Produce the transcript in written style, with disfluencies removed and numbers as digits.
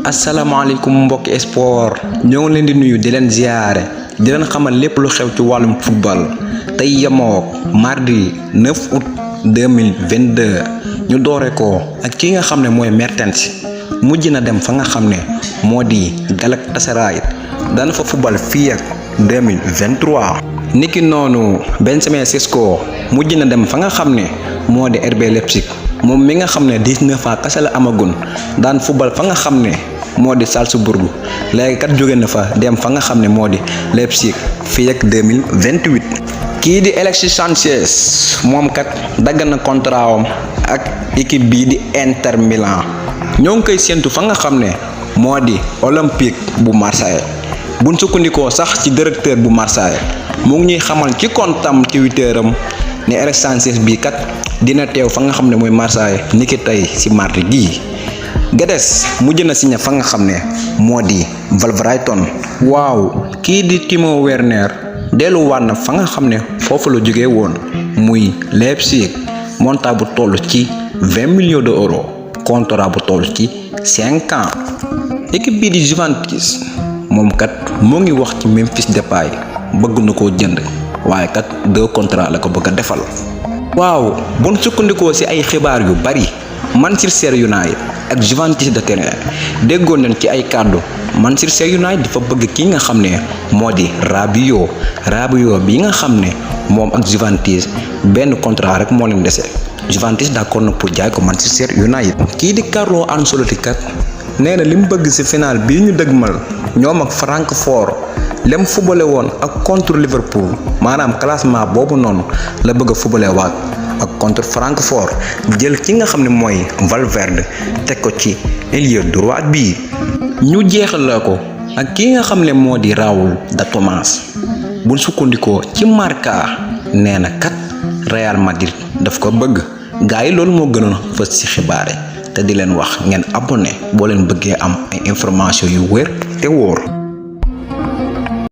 asalaamaaleykum mbokki sport ñoo ngi leen di nuyu di leen ziyaare di leen xamal lépp lu xew ci wàllum football tey yemook mardi 9 août 2022 ñu doore ko ak ki nga xam ne mooy Mertens mujj na dem fa nga xam ne moo di Galatasaray dana fa football fii ak 2023 niki noonu Benjamin Sesko mujj na dem fa nga xam ne moo di RB Leipzig moom mi nga xam ne 19 ans kese la amagun daan football fa nga xam ne moo di Salzburg léegi kat jóge na fa dem fa nga xam ne moo di Leipzig fii ak 2028 kii di Alexis Sanchez moom kat dagg na contrat am ak équipe bii di Inter Milan ñoo ngi koy séentu fa nga xam ne moo di Olympique bu Marseille buñ sukkandikoo sax ci directeur bu Marseille mu ngi ñuy xamal ci comptam Twitter am ne Alexis Sanchez bii kat dina teew fa nga xam ne mooy Marseille niki tey ci mardi gii Guedes mujj na signé fa nga xam ne moo di Wolverhampton waaw kii di Timo Werner delluwaat na fa nga xam ne foofu la jógee woon muy Leipzig montant bu toll ci 20 millions d'euros contrat bu toll ci 5 ans équipe bii di Juventus moom kat moo ngi wax ci Memphis Depay bëgg na koo jënd waaye kat 2 contrats la ko bëgg a defal. waaw buñ sukkandikoo ci ay xibaar yu bari Manchester United ak Juventus de Turin déggoon nañ ci ay kàddu Manchester United dafa bëgg ki nga xam ne moo di Rabiot bi nga xam ne moom ak Juventus benn contrat rek moo leen dese Juventus d'accord na pour jaay ko Manchester United. kii di Carlo Ancelotti kat nee na li mu bëgg ci final bii ñu dëgmal ñoom ak Francfort lem fubale woon ak contre Liverpool maanaam classement boobu noonu la bëgg a fubale waat ak contre Francfort jël ki nga xam ne mooy Valverde teg ko ci ailier droit bii ñu jeexal la ko ak ki nga xam ne moo di Raúl da Tomás buñ sukkandikoo ci Marca nee na kat Real Madrid daf ko bëgg gaa yi loolu moo gënoon fës ci xibaare te di leen wax ngeen abonné boo leen bëggee am ay information yu wér te wóor